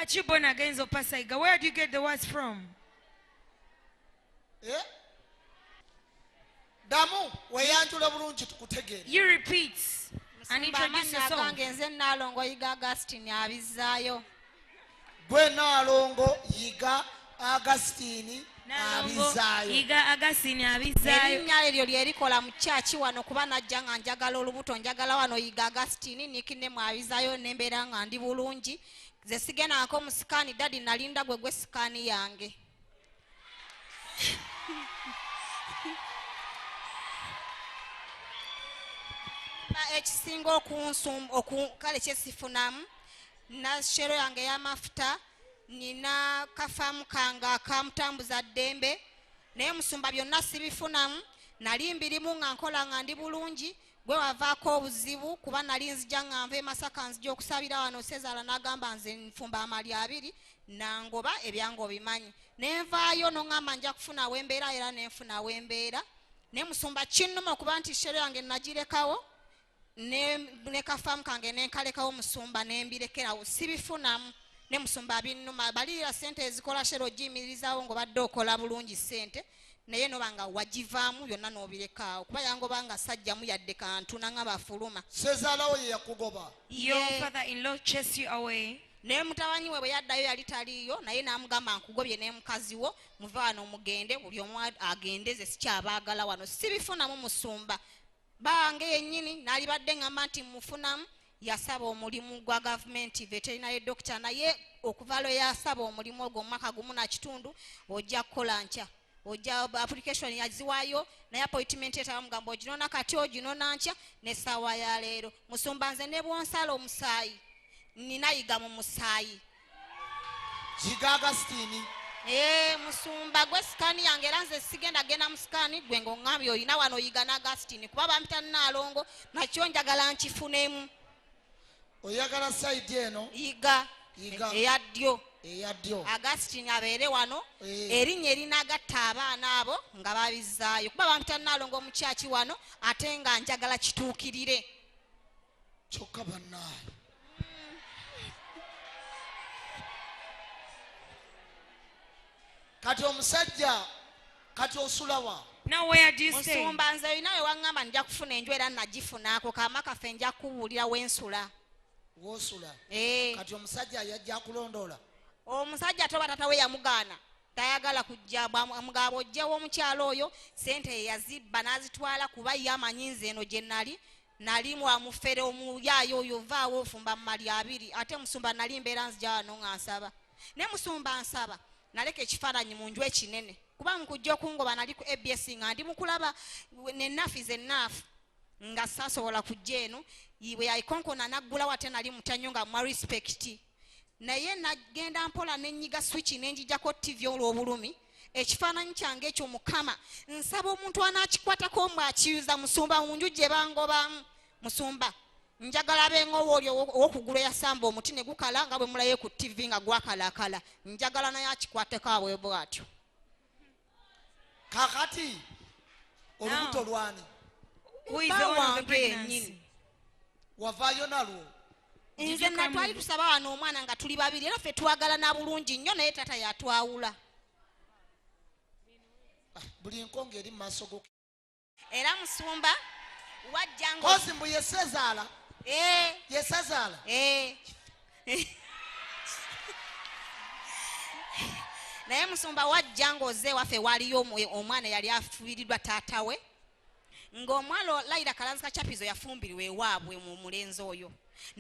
Aren't you born again of Pastor Iga? Where do you get the words from? Eh? Ddamu weeyanjula bulungi tukutegeere. You repeat and Musumba, introduce amannya yourself. agange nze Nnaalongo Yiga Augustine Abizzaayo. Gwe Naalongo Yiga Augustine Nalongo Abizzaayo. Yiga Augustine Abizzaayo. Erinnya eryo lyerikola mu kyaki wano kuba najja nga njagala olubuto, njagala wano Yiga Augustine nickname Abizzaayo, ne mbeera nga ndi bulungi. Nze sigendangako mu sikaani, daddy nalinda gwe gwe sikaani yange. Ekisinga kale kyesifunamu na shero yange ey'amafuta, nina kafaamu kange akamutambuza ddembe, naye musumba byonna sibifunamu. Nali mbirimu nga nkola nga ndi bulungi, gwe wavaako obuzibu kuba nali nzija nga nva e Masaka nzija okusabira wano, Sezaala n'agamba nze nfumba amalya abiri nangoba ebyange obimanyi. Ne nvaayo n'oŋŋamba nja kufuna w'embeera era ne nfuna w'embeera. Naye musumba kinnuma okuba nti shero yange nagirekawo ne kafaamu kange ne nkalekawo musumba ne mbirekerawo, sibifunamu. Ne musumba binnuma, balirira ssente ezikola shero ogiyimirizaawo ng'obadde okola bulungi ssente, naye noba nga wagivaamu byonna n'obirekaawo, kuba yangoba nga sajjamu yadde kantu nangamba afuluma. Sezaalawo ye yakugoba. Your Ye. father-in-law chased you away. Naye mutabani we bwe yaddayo yali taliiyo, naye n'amugamba nkugobye ne mukazi wo, muve wano mugende, buli omu agende, nze sikyabaagala wano. Sibifunamu musumba. Bange yennyini nalibadde ŋŋamba nti mufunamu, yasaba omulimu gwa gavumenti veterinary doctor, naye okuva lwe yasaba omulimu ogwo omwaka gumu na kitundu, ojja kukola nkya, ojja application yaziwaayo, naye appointment etabamugamba oginona kati oginona nkya n'essaawa ya leero. Musumba nze ne bw'onsala omusaayi ninayiga mu musaayi. Yiga Augustine. Musumba gwe sikaani yange era nze sigenda genda mu sikaani gwe ng'oŋŋambye olina wano Yiga ne Augustine, kuba bampita Nnaalongo nakyo njagala nkifunemu. Oyagala sayidi eno? Yiga. Yiga. Eya ddyo. Eya ddyo. Augustine abeere wano. Erinnya erinagatta abaana abo nga babizzaayo, kuba bampita Nnaalongo mu kyaki wano ate nga njagala kituukirire. Kyokka bannaaye. Kati omusajja, kati osula wa? Now where do you stay? Musumba nze olina we waŋŋamba nja kufuna enju era nagifunaako, kaama kaffe nja kubuulira wensula. Wosula? Kati omusajja yajja akulondoola? Omusajja toba taata we yamugaana, tayagala kujja, amugamba ojjewo omukyalo oyo, ssente ye yazibba n'azitwala kuba ye amanyi nze eno gye nali, nali mwamufere omuyaayo oyo vaawo ofumba mu malya abiri, ate musumba nali mbeera nzija wano nga nsaba. Ne musumba nsaba, naleka ekifaananyi mu nju ekinene, kuba mu kujja okungoba nali ku ABS nga ndi mu kulaba ne enough is enough, nga saasobola kujja eno. Bwe yayikonkona n'aggulawo ate nali mutya nnyo nga mwa respect, naye nagenda mpola ne nnyiga switch ne njijjako TV olw'obulumi. Ekifaananyi kyange ekyo Mukama nsaba omuntu anaakikwatako mbw akiyuza musumba mu nju gye bangobamu. Musumba njagala abenga oli ow'okugulu eyasamba omuti ne gukala nga bwe mulaye ku TV nga gwakalaakala, njagala naye akikwateko abwe bw'atyo. Kakati olubuto lwani? Who is the owner of the Wange pregnancy? yennyini. Wavaayo nalwo? Nze natwali tusaba wano omwana nga tuli babiri era ffe twagalana bulungi nnyo, naye taata yatwawula. Buli nkonge eri mu maaso go. Era musumba wajja ngo Kozi mbu yesezaala. Yesezaala. Naye musumba wajja ng'ozze waffe waliyo omwana yali afiiriddwa taata we, ng'omwalo Laira Kalanzi Kachapizo yafumbirwa ewaabwe mu mulenzi oyo.